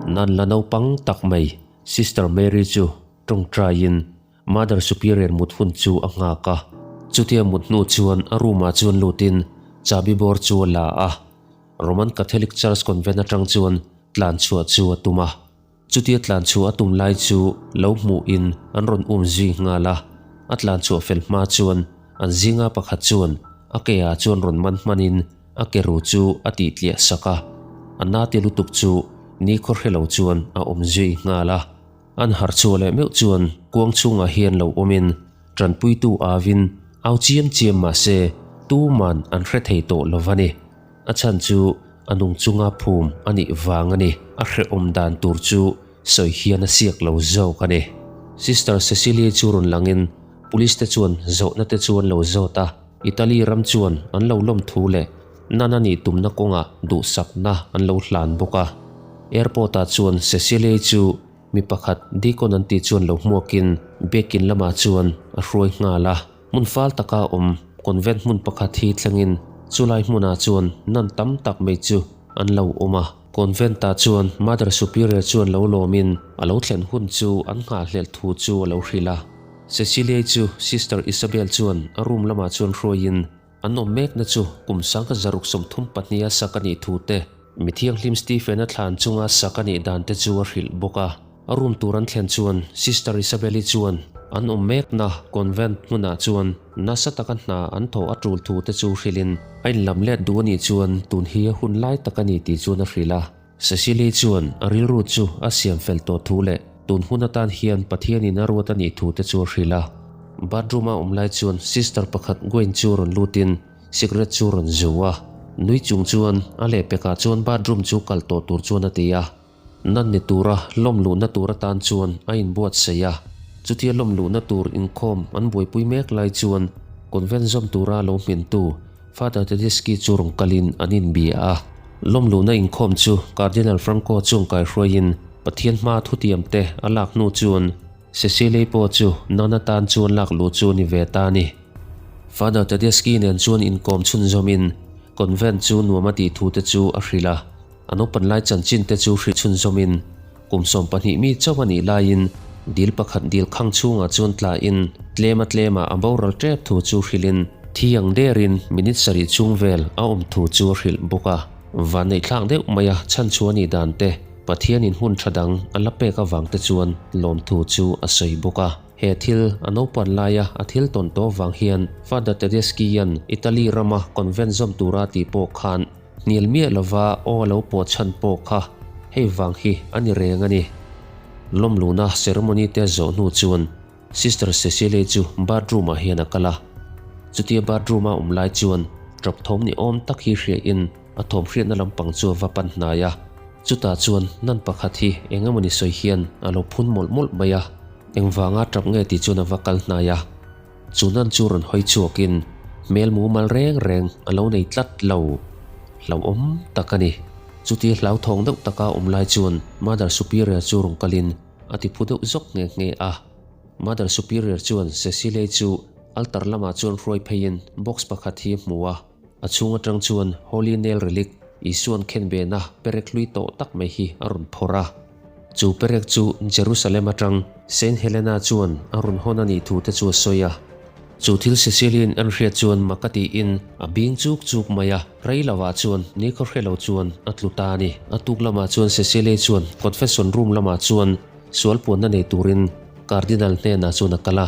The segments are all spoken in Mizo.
Nan la naupang tak mai Sister Mary chu tawngtaiin Mother Superior mut hun chu a nghak a. Chutia mut hnu chuan a room ah chuan lutin chabi bawr chu a la a. Roman Catholic Church Convent atang chuan tlan chhuah chu a tum a. Chutia tlan chhuah a tum lai chu lo hmuhin an rawn um zui nghal a. A tlan chhuah fel hma chuan an zinga pakhat chuan a ke ah chuan rawn man hmanin a ke ru chu a tih tliah sak a. A na ti lutuk chu ni khaw hre lo chuan a awm zui nghal a. An harh chhuah leh meuh chuan kuang chhungah hian lo awmin tanpuitu avin au chiam chiam mah se tuman an hre thei tawh lo va ni. A chhan chu a nung chunga phum a nih vang a ni. A hrehawm dan tur chu sawi hian a siak lo zawk a ni. Sister Cecilia chu rawn langin Police te chuan zawhna te chu an lo zawt a, Italy ram chuan an lo lawm thu leh Nana nih tumna kawngah duhsakna an lo hlan bawk a. Airport ah chuan Cecilia chu mi pakhat Deacon an tih chuan lo hmuakin biakin lamah chuan a hruai nghal a. Hmun fal taka awm convent hmun pakhat hi thlengin chulai hmunah chuan nun tam tak mai chu an lo awm a. Convent ah chuan Mother Superior chuan lo lawmin a lo thlen hun chu an nghahhlelh thu chu a lo hrilh a. Cecilia chu Sister Isabel chuan a room lamah chuan hruaiin An awm mekna chu kum sangkhat zaruk 32 a sak a nih thu te, mi thianghlim Stephen-a thlan chunga sak a nih dan te chu a hrilh bawk a. A room tur an thlen chuan Sister Isabel-i chuan an awm mekna convent hmunah chuan nasa taka hna an thawh a tul thu te chu hrilhin a inlam let duh a nih chuan tun hi a hun lai tak a ni tih chuan a hrilh a. Cecily chuan a rilru chu a siam fel tawh thu leh tun hun atan hian Pathianin a ruat a nih thu te chu a hrilh a. Bathroom a awm lai chuan sister pakhat Gwen chu rawn lutin cigarette chu rawn zu a. Nui chung chuan a lehpekah chuan bathroom chu kal tawh tur chuan a ti a. Nan ni tura lawm luhna tur atan chuan a inbuatsaih a. Chutia lawm luhna tur inkhawm an buaipui mek lai chuan convent zawm tura lo hmintu Father Tedeschi chu rawn kalin an inbia a. Lawm luhna inkhawm chu Cardinal Franco chuan kaihruaiin Pathian hmaa thutiam te a lak hnu chuan Cecilei pawh chu Nana tan chuan lak luh chu a ni ve ta a ni. Father Tedeschi nen chuan inkawm chhunzawmin convent chu nuam a tih thu te chu a hrilh a. A naupan lai chanchin te chu hrih chhunzawmin kum 12 mi chauh a nih laiin dil pakhat dil khang chhungah chuan tlain tlema tlemah a boral tep thu chu hrilhin thi ang derin minute sarih chhung vel a awm thu chu a hrilh bawk a. Vanneihthlak deuh maia chhan chu a nih dan te, Pathianin hun tha dang a la pek avang te chuan lawmthu chu a sawi bawk a. He thil a naupan laia a thil tawn tawh vang hian Father Tedeschi-a'n Italy rama convent zawm tura tih pawh khan Hnial miah lova aw a lo pawh chhan pawh kha hei vang hi a ni reng a ni. Lawmluna ceremony te zawh hnu chuan Sister Cecilia chu bathroom ah hian a kal a. Chutia bathroom a awm lai chuan tap thawm ni awm tak hi hriain a thawm hriatna lampang chu a va pan hnai a. Chutah chuan nan pakhat hi eng emawni sawi hian a lo phun mawlh mawlh mai a. Engvanga tap nge tih chuan a va kal hnai a. Chu nan chu rawn hawi chhuakin hmel mumal reng reng a lo nei tlat lo. Hlauhawm tak a ni. Chuti hlauthawng deuh taka awm lai chuan Mother Superior chu rawn kalin a ti phu deuh zawk nghe nghe a. Mother Superior chuan Cecilei chu altar lamah chuan hruai pheiin box pakhat hi a hmu a. A chhung atang chuan Holy Nail Relic, Isuan khenbehna perek hlui tawh tak mai hi a rawn phawrh a. Chu perek chu Jerusalem atang Saint Helena chuan a rawn hawn a nih thu te chu a sawi a. Chu thil Sicilian an hriat chuan mak a tiin a bing chuk chuk mai a, rei lovah chuan nikhaw hre lo chuan a tlu ta a ni. A tuk lamah chuan Cecilia chuan confession room lamah chuan sual puanna nei turin Cardinal hnenah chuan a kal a.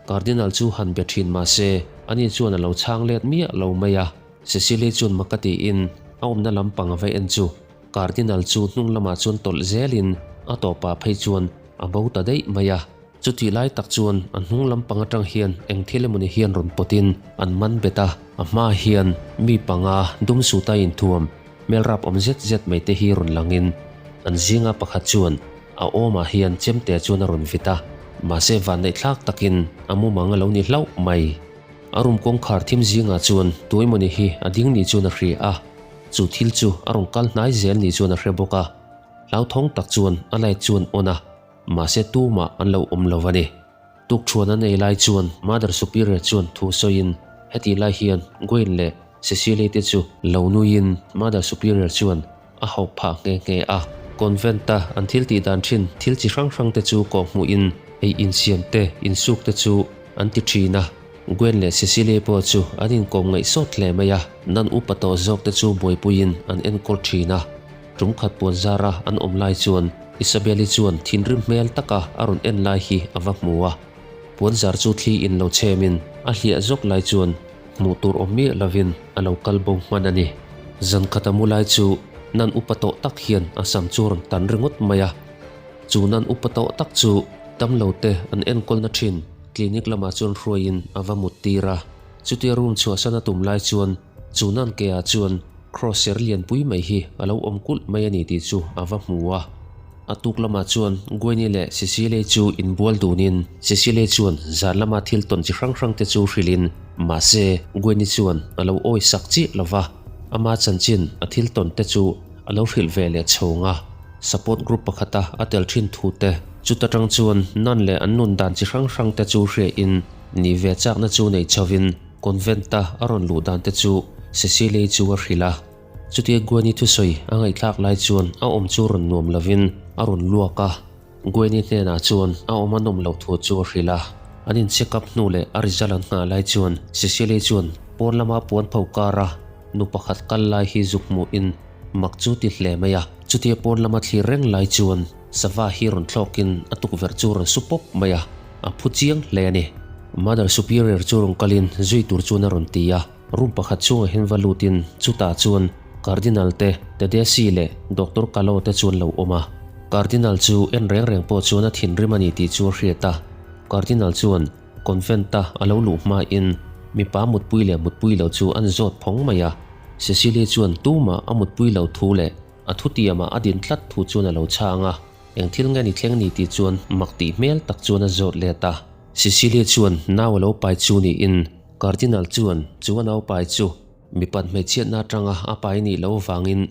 Cardinal chu han be thin mah se ani chuan a lo chhang let miah lo mai a. Cecilia chuan mak a tiin a awmna lampang a va en chu Cardinal chu hnung lamah chuan tawlh zelin a tawpah phei chuan a bo ta daih mai a. Chutih lai tak chuan a hnung lampang atang hian eng thil emawni hian rawn pawtin an man bet a, a hmaah hian mi panga dum suta inthuam hmel rap awm zet zet mai te hi rawn langin an zinga pakhat chuan a awmah hian chemte chuan a rawn vit a, mahse vanneihthlak takin a mumang a lo ni hlauh mai. A room kawngkhar thim zingah chuan tuaimawni hi a ding ni chuan a hria a. Chu thil chu a rawn kal hnai zel ni chuan a hre bawk a, hlauthawng tak chuan a light chuan on a, mahse tumah an lo awm lo a ni. Tukthuan an ei lai chuan Mother Superior chuan thu sawiin hetih lai hian Gwen leh Cecilia te chu lo nuiin Mother Superior chuan a hauh phah nghe nghe a. Convent-a an thil tih dan thin thil chi hrang hrang te chu kawh hmuhin ei insiam te, insuk te chu an ti thin a. Gwen leh Cecilia pawh chu an inkawm ngaih sawt hle mai a, nan upa tawh zawk te chu buaipuiin an enkawl thin a. Tum khat puan zara an awm lai chuan Isabelle-i chuan thinrim hmel taka a rawn en lai hi a va hmu a. Puan zar chu thli in lo chhemin a hliah zawk lai chuan hmuh tur awm miah lovin a lo kal bo hman a ni. Zan khat a mu lai chu nan upa tawh tak hian a sam chu a rawn tan ringawt mai a. Chu nan upa tawh tak chu damlo te an enkawlna thin clinic lamah chuan hruaiin a va mut tir a. Chutia room chhuahsan a tum lai chuan chu nan ke ah chuan Cross ser lianpui mai hi a lo awm kulh mai a ni tih chu a va hmu a. A tuk lamah chuan Gwen-i leh Cecilia chu inbual dunin Cecilia chuan zan lama thil tawn chi hrang hrang te chu hrilhin mahse Gwen-i chuan a lo awi sak chiah lo va, ama chanchin a thil tawn te chu a lo hrilh ve leh chhawng a. Support group pakhata a tel thin thu te chuta tang chuan Nan leh an nun dan chi hrang hrang te chu hriain nih ve chakna chu nei chhovin Convent-a a rawn luh dan te chu Cecilia-i chu a hrilh a. Chutia Gwen-i thusawi a ngaihthlak lai chuan a awm chu rawn nuam lovin a rawn luak a. Gwen-i hnenah chuan a awm a nawm loh thu chu a hrilh a. An in check up hnu leh a result an nghah lai chuan Cecilia-i chuan pawn lama puan pho kara nu pakhat kal lai hi zuk hmuhin mak chu ti hle mai a. Chutia pawn lama thlir reng lai chuan sava hi rawn thlawkin a tukverh chu rawn su pawp mai a, a phu chiang hle a ni. Mother Superior chu rawn kalin zui tur chuan a rawn ti a. Room pakhat chhungah hian va lutin chutah chuan Cardinal te, Tedeschi leh Doctor Callo te chuan lo awm a. Cardinal chu en reng reng pawh chuan a thinrim a ni tih chu a hriat a. Cardinal chuan convent-a a lo luh hmain mipa mutpui leh mutpui lo chu an zawt phawng mai a. Cecilia chuan tumah a mutpui lo thu leh a thutiamah a din tlat thu chuan a lo chhang a. Eng thil nge ni thleng ni tih chuan mak tih hmel tak chuan a zawt let a. Cecilia chuan nau a lo pai chu niin Cardinal chuan chu a naupai chu mipat hmeichhiatna atanga a pai nih loh avangin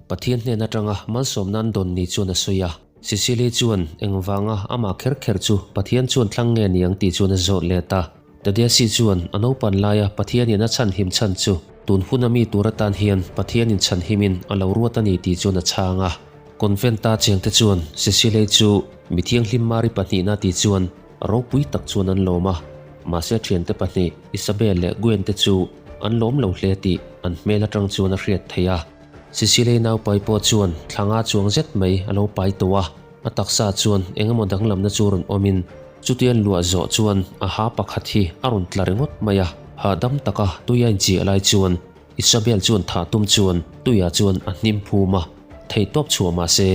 Pathian hnen atanga malsawm nan dawn ni chuan a sawi a. Cecilia chuan engvanga amah kher kher chu Pathian chuan thlang nge niang tih chuan a zawt let a. Tadesi chuan a naupan laia Pathianin a chhanhim chhan chu tun huna mi tur atan hian Pathianin chhanhimin a lo ruat a ni tih chuan a chhang a. Convent-a chengte chuan Cecilia chu mi thianghlim Mari pahnihna tih chuan Ropui tak chuan an lawm a, mahse thiante pahnih Isabel leh Gwen te chu an lawm lo hle tih an hmel atang chuan a hriat theih a. Cecily naupai pawh chuan thla nga chuang zet mai a lo pai tawh a, a taksa chuan eng emaw danglamna chu rawn awmin chutia an luah zawh chuan a ha pakhat hi a rawn tla ringawt mai a, hahdam taka tui a inchiah lai chuan Isabel chuan thah tum chuan tuiah chuan a hnim phum a, theihtawp chhuah mahse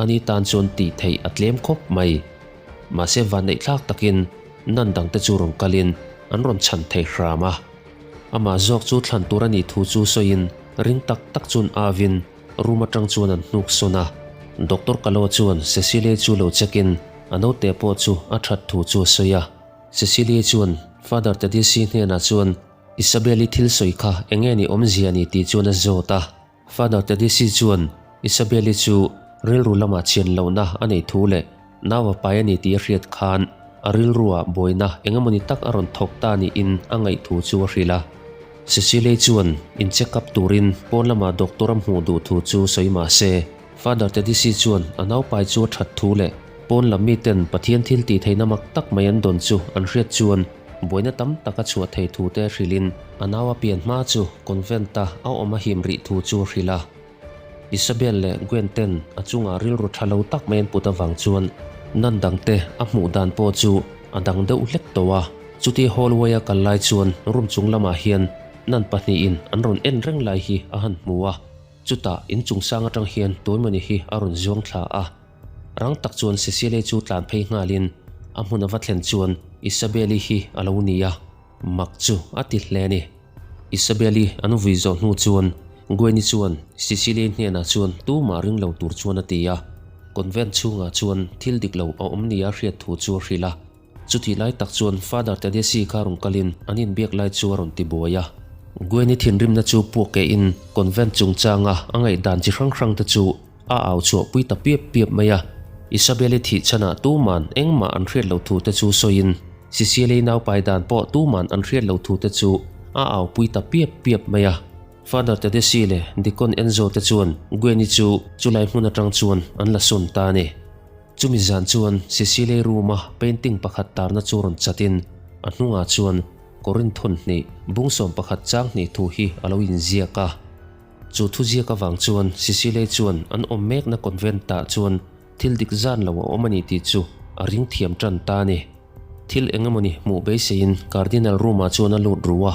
ani tan chuan tih theih a tlem khawp mai. Mahse vanneih thlak takin nan dangte chu rawn kalin an rawn chhan thei hram a. Amah zawk chu thlan tur a nih thu chu sawiin ring tak tak chuan avin room atang chuan an hnuk sawn a. Doctor Kalo chuan Cecilia chu lo check in a naute pawh chu a that thu chu a sawi a. Cecilia chuan Father Tedisi hnenah chuan Isabel-i thil sawi kha enge ni awmzia ni tih chuan a zawt a. Father Tedisi chuan Isabel-i chu rilru lamah chian lohna a neih thu leh nau a pai a ni tih a hriat khan a rilruah buaina eng emawni tak a rawn thawk ta niin a ngaih thu chu a hrilh a. Cecilia chuan in check up turin pawn lamah doctor a hmuh duh thu chu sawi mah se, Father Tedisi chuan a naupai chu a that thu leh pawn lam miten Pathian thil tih theihna mak tak mai an dawn chu an hriat chuan Buaina tam tak a chhuah thei thu te hrilhin a nau a pian hma chu convent-a a awm a him rih thu chu a hrilh a. Isabel leh Gwen ten a chungah rilru tha lo tak mai an put avang chuan nan dangte a hmuh dan pawh chu a dang deuh hlek tawh a. Chuti hallway a kal lai chuan room chung lamah hian nan pahnihin an rawn en reng lai hi a han hmu a. Chutah inchung sang atang hian tuaimawni hi a rawn zuang thla a. Rang tak chuan Cecilia chu tlan phei nghalin a hmun a va thlen chuan Isabel-i hi a lo ni a, mak chu a ti hle a ni. Isabel-i an vui zawh hnu chuan Gwen-i chuan Cecilia-i hnenah chuan tumah ring lo tur chuan a ti a, convent chhungah chuan thil dik lo a awm nia hriat thu chu a hrilh a. Chutih lai tak chuan Father Tedesi kha rawn kalin an inbiak lai chu a rawn ti buai a. Gwen-i thinrimna chu puak kehin convent chungchanga a ngaihdan chi hrang hrang te chu a au chhuah pui ta piap piap mai a. Isabel-i thih chhanah tuman engmah an hriat loh thu te chu sawiin Cecilia-i naupai dan pawh tuman an hriat loh thu te chu a au pui ta piap piap mai a. Father Tedeschi leh Deacon Enzo te chuan Gwen-i chu chulai hmun atang chuan an la sawn ta a ni. Chumi zan chuan Cecilei room-a painting pakhat tarna chu rawn chatin a hnungah chuan Korinthon hnih bungsawm pakhat chang hnih thu hi a lo inziak a. Chu thuziak avang chuan Cecilei chuan an awm mekna convent-ah chuan Thil dik zan lo a awm a ni tih chu a ring thiam tan ta a ni. Thil eng emawni hmuh beiseiin Cardinal room-ah chuan a lut ru a,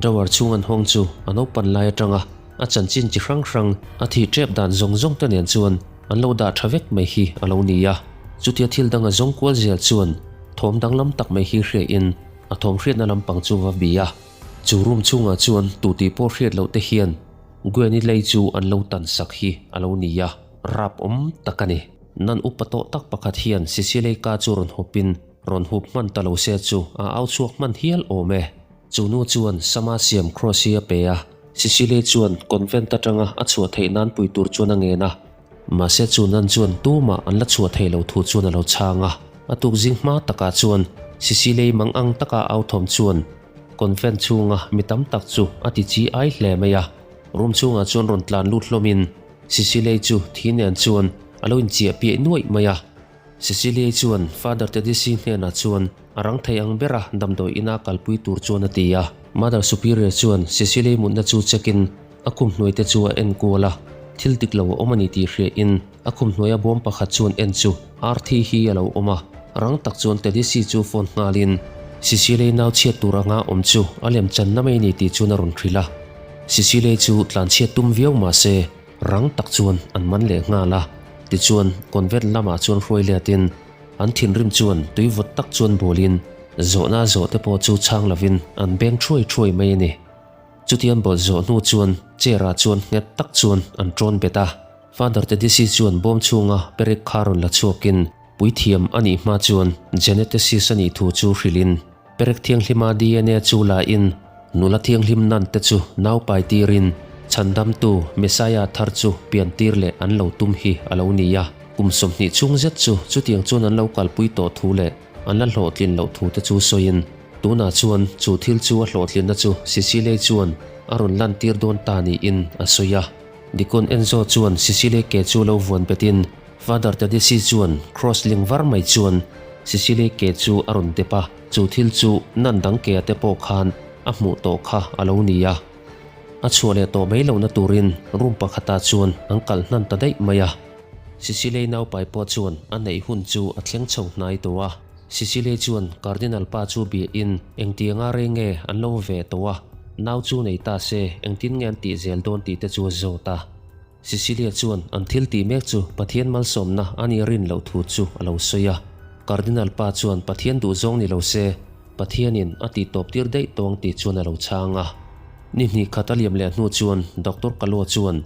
drawer chhung an hawng chu a naupan lai atanga a chanchin chi hrang hrang a thih tep dan zawng zawng te nen chuan an lo dah tha vek mai hi a lo ni a. Chutia thil dang a zawng kual zel chuan thawm danglam tak mai hi hriain a thawm hriatna lampang chu va bi a. Chu room chhungah chuan tu tih pawh hriat loh te hian Gwen-i lei chu an lo tan sak hi a lo ni a. Rap awm tak a ni. Nan upa tawh tak pakhat hian Sicilei ka chu rawn hawpin rawn hup hman ta lo se chu a au chhuak hman hial awm e. Chu nu chuan Sama siam cross hi a pe a, Sicilei chuan convent atanga a chhuah theih nan pui tur chuan a ngen a. Mahse chu nan chuan tumah an la chhuah thei lo thu chuan a lo chhang a. A tuk zing hma takah chuan Sicilei mang ang taka au thawm chuan convent chhunga mi tam tak chu a ti chi ai hle mai a. Room chhungah chuan rawn tlan lut hlawmin Cecilia'i chu thi nen chuan a lo inchiah piah nuaih mai a. Cecilia'i chuan Father Tedeschi hnenah chuan a rang thei ang bera damdawi ina kalpui tur chuan a ti a. Mother Superior chuan Cecilia'i mutna chu check in a khum hnuai te chu a en kual a, thil dik lo a awm a ni tih hria in a khum hnuaia bawm pakhat chuan en chu Arthi hi a lo awm a. Rang tak chuan Tedeschi chu phone nghal in Cecilia'i nau chhiat tur anga awm chu a lem channa mai a ni tih chuan a rawn hrilh a. Sicile chu tlanchhiat tum viau mah se rang tak chuan an man leh nghal a, tichuan convent lamah chuan hruai letin an thinrim chuan tui vawt tak chuan bawlin zawhna zawh te pawh chu chhang lovin an beng thuai thuai mai a ni. Chutian bawlh zawh hnu chuan chair ah chuan nghet tak chuan an tawn bet a, Father Tedeschi chuan bawm chhunga perek kha rawn la chhuakin puithiam a nih hma chuan geneticist a nih thu chu hrilhin Perek thianghlima dna chu la in, nula thianghlim nan te chu nau pai tirin, chhandamtu Messiah thar chu pian tir leh an lo tum hi a lo ni a. Kum 20 chhung zet chu chutiang chuan an lo kalpui tawh thu leh an la hlawhtlin loh thu te chu sawiin, tunah chuan chu thil chu a hlawhtlinna chu Sicilei chuan a rawn lantir dawn ta niin a sawi a. Deacon Enzo chuan Sicilei ke chu lo vuan betin, Father Tedeschi chuan cross ling var mai chuan Sicily ke chu a rawn dep a, chu thil chu nan dang ke te pawh khan a hmuh tawh kha a lo ni a. A chhuah leh tawh mai lohna turin room pakhatah chuan an kalh hnan ta daih mai a. Sicily naupai pawh chuan a neih hun chu a thleng chho hnai tawh a. Sicily chuan Cardinal pa chu biahin engtianga rei nge an lo ve tawh a, nau chu nei ta se engtin nge an tih zel dawn tih te chu a zawt a. Cecilia chuan an thil tih mek chu Pathian malsawmna a nih rin loh thu chu a lo sawi a. Cardinal pa chuan Pathian duhzawng ni lo se, Pathianin a tih tawp tir daih tawng tih chuan a lo chhang a. Ni hnih khat a liam leh hnu chuan Doctor Kalua chuan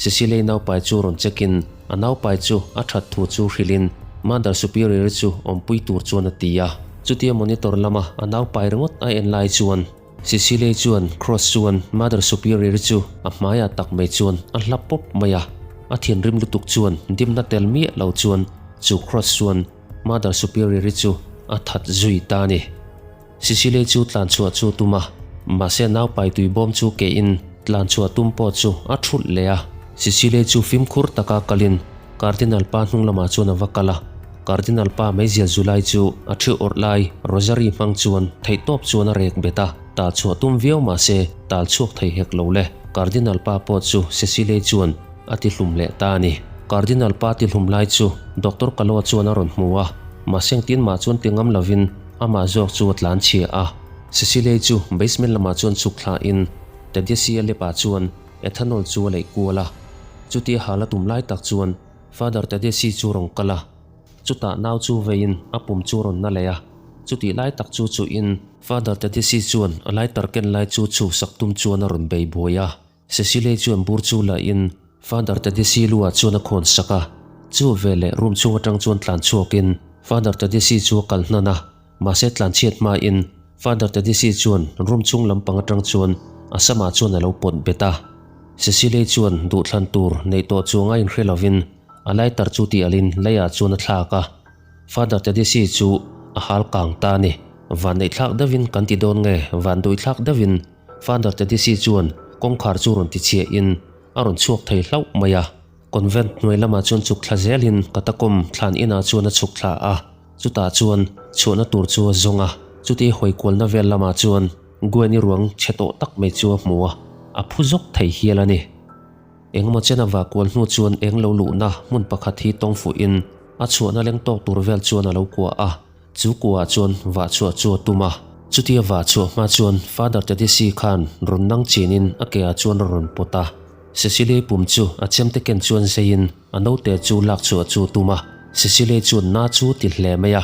Cecilia-i naupai chu rawn check in a naupai chu a that thu chu hrilhin Mother Superior-i chu awmpui tur chuan a ti a. Chutia monitor lama a naupai ringawt a en lai chuan Cecilei chuan Cross chuan Mother Superior chu a hmaiah tak mai chuan a hla pawp mai a, a thinrim lutuk chuan dimna tel miah lo chuan chu Cross chuan Mother Superior chu a that zui ta a ni. Cecilei chu tlan chhuah chu tum a, mahse naupai tui bawm chu kehin tlan chhuah tum pawh chu a thulh leh a. Cecilei chu fimkhur taka kalin Cardinal pa hnung lamah chuan a va kal a, Cardinal pa meizial zu lai chu a thi awrh lai Rosary hmang chuan theihtawp chuan a rek bet a, tal chhuah tum viau mah se tal chhuak thei hek lo le. Cardinal pa pawh chu Cecilei chuan a ti hlum leh ta a ni. Cardinal pa ti hlum lai chu Doctor Kaloa chuan a rawn hmu a, mahse engtin mah chuan ti ngam lovin amah zawk chu a tlan chhia a. Cecilei chu basement lamah chuan chhuk thlain Tedeschi a lepah chuan Ethanol chu a leih kual a, chutia hal a tum lai tak chuan Father Tedeschi chu rawn kal a, chutah nau chu veiin a pum chu rawn na leh a, chutih lai tak chu chuhin Father Tedeschi chuan a lighter ken lai chu chhuhsak tum chuan a rawn bei buai a, Cecilei chuan bur chu la in Father Tedeschi lu ah chuan a khawn sak a, chu veleh room chhung atang chuan tlan chhuakin Father Tedeschi chu a kal hnan a. Mahse tlanchhiat hmain Father Tedeschi chuan room chhung lampang atang chuan a samah chuan a lo pawt bet a. Cecilei chuan duhthlan tur neih tawh chuang a inhre lovin a lighter chu tih alin leiah chuan a thlak a. Father Tedeschi chu a hal kang ta a ni. Van neihthlak deuhin kan ti dawn nge van duithlak deuhin Father Tedeschi chuan. kawngkhar chu rawn tichhiahin a rawn chhuak thei hlauh mai a. Convent hnuai lamah chuan chhuk thla zelin catacomb thlan inah chuan a chhuk thla a, chutah chuan chhuahna tur chu a zawng a, chuti hawi kualna vel lamah chuan Gwen-i ruang chhe tawh tak mai chu a hmu a, a phu zawk thei hial a ni. Engemaw chen a vah kual hnu chuan eng lo luhna hmun pakhat hi tawng fuhin a chhuahna leng tawk tur vel chuan a lo kuah a. Chu kuah chuan vah chhuah chu a tum a, chutia vah chhuah hma chuan Father Tedesi khan rawn nang chinin a ke ah chuan a rawn pawt a. Cecilia'i pum chu a chemte ken chuan zeiin a naute chu lak chhuah chu a tum a, Cecilia'i chuan na chu ti hle mai a.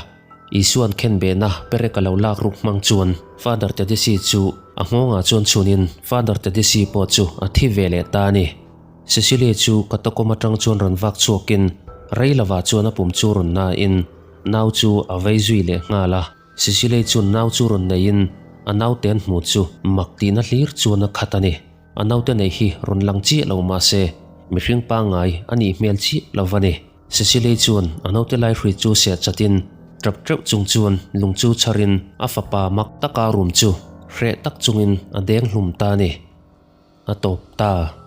Isua'n khenbehna perek a lo lak ruk hmang chuan Father Tedesi chu a nghawngah chuan chhunin Father Tedesi pawh chu a thi ve leh ta a ni. Cecilia'i chu catacomb atang chuan rawn vak chhuakin rei lovah chuan a pum chu rawn nain Nau chu a vei zui leh nghal a, Cecilei chuan nau chu rawn neiin a naute an hmuh chu mak tihna hlir chuan a khat a ni. A naute neih hi rawn lang chiah lo mah se, mihring pangngai a nih hmel chiah lo va ni. Cecilei chuan a naute laihrui chu seh chatin tap teuh chung chuan lung chu chharin a fapa mak taka rum chu hreh tak chungin a deng hlum ta a ni. A tawp ta.